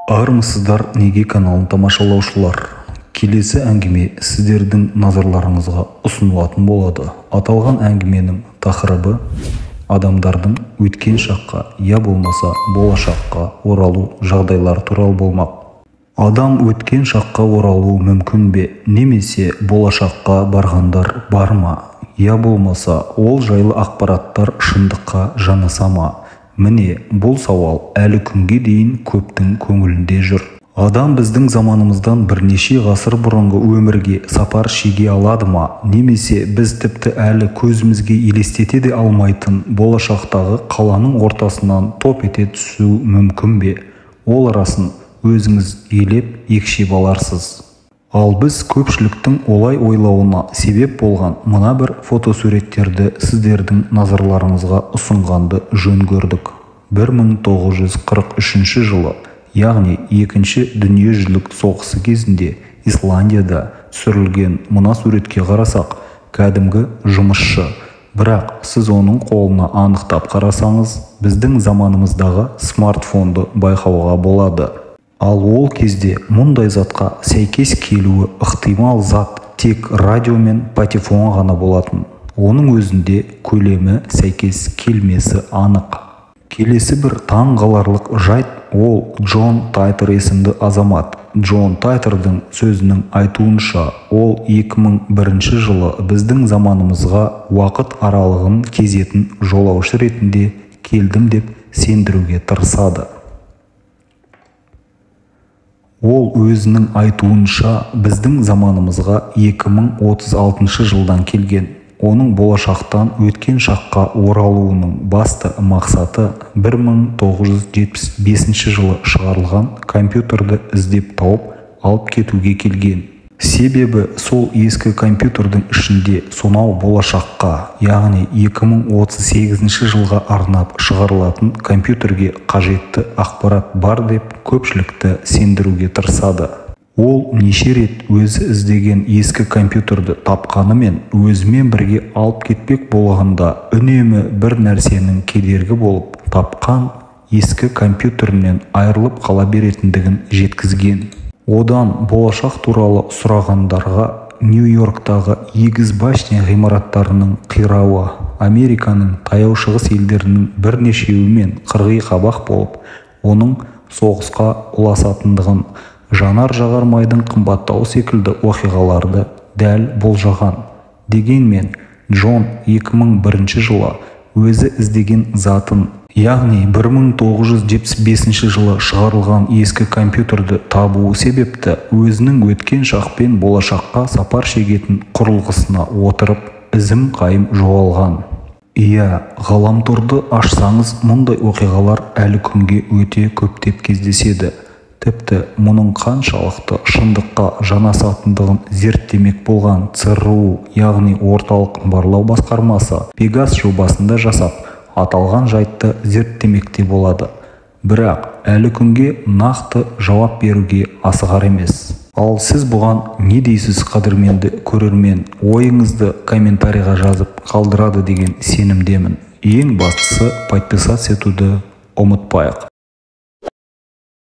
Армысыздар, неге каналын тамашалаушылар. Келесі әңгіме сіздердің назарларыңызға ұсынылатын болады. Аталған әңгіменің тақырыбы адамдардың өткен шаққа, я болмаса болашаққа оралу жағдайлары туралы болмақ. Адам өткен шаққа оралуы мүмкін бе, немесе болашаққа барғандар бар ма? Я болмаса ол жайлы ақпараттар шындыққа жанаса ма? Міне, бұл сауал әлі күнге дейін көптің көңілінде жүр. Адам біздің заманымыздан бірнеше ғасыр бұрынғы өмірге сапар шеге алады ма, немесе біз тіпті әлі көзімізге елестете де алмайтын болашақтағы қаланың ортасынан топ ете түсу мүмкін бе? Ол арасын өзіңіз елеп екшеп аларсыз. Ал біз көпшіліктің олай ойлауына себеп болған мына бір фотосуреттерді сіздердің назарларыңызға ұсынғанды жөн көрдік. 1943 жылы, яғни Екінші дүниежүзілік соғысы кезінде Исландияда түсірілген мына суретке қарасақ, кәдімгі жұмысшы. Бірақ сіз оның қолына анықтап қарасаңыз, біздің заманымыздағы смартфонды байқауға болады. Ал ол кезде мұндай затқа сәйкес келуі ықтимал зат тек радио мен патефон ғана болатын. Оның өзінде көлемі сәйкес келмесі анық. Келесі бір таңғаларлық жайт ол Джон Тайтер есімді азамат. Джон Тайтердің сөзінің айтуынша, ол 2001 жылы біздің заманымызға уақыт аралығын кезетін жолаушы ретінде келдім деп сендіруге тырысады. Ол өзінің айтуынша біздің заманымызға 2036 жылдан келген. Оның болашақтан өткен шаққа оралуының басты мақсаты 1975 жылы шығарылған компьютерді іздеп тауып алып кетуге келген. Себебі сол ескі компьютердің ішінде сонау болашаққа, яғни 2038 жылға арнап шығарылатын компьютерге қажетті ақпарат бар деп көпшілікті сендіруге тырысады. Ол неше рет өзі іздеген ескі компьютерді тапқанымен өзімен бірге алып кетпек болғанда үнемі бір нәрсенің кедергі болып тапқан ескі компьютерінен айырылып қала беретіндігін жеткізген. Одан болашақ туралы сұрағандарға Нью-Йорктағы егіз башня ғимараттарының қирауы, Американың таяу шығыс елдерінің бірнешеуімен қырғи қабақ болып, оның соғысқа ұласатындығын, жанар-жағар майдың қымбаттауы секілді оқиғаларды дәл болжаған. Дегенмен Джон 2001 жылы өзі іздеген затын, яғни 1975 жылы шығарылған ескі компьютерді табуы себепті өзінің өткен шақ пен болашаққа сапар шегетін құрылғысына отырып ізім-қайым жоғалған. Иә, ғаламторды ашсаңыз мұндай оқиғалар әлі күнге өте көптеп кездеседі. Тіпті мұның қаншалықты шындыққа жанасатындығын зерттемек болған ЦРУ, яғни Орталық барлау басқармасы, Пегас жобасында жасап, аталған жайтты зерттемекте болады. Бірақ әлі күнге нақты жауап беруге асығар емес. Ал сіз бұған не дейсіз, қадірменді көрермен? Ойыңызды комментарийға жазып қалдырады деген сенімдемін. Ең бастысы подписаться етуді ұмытпайық.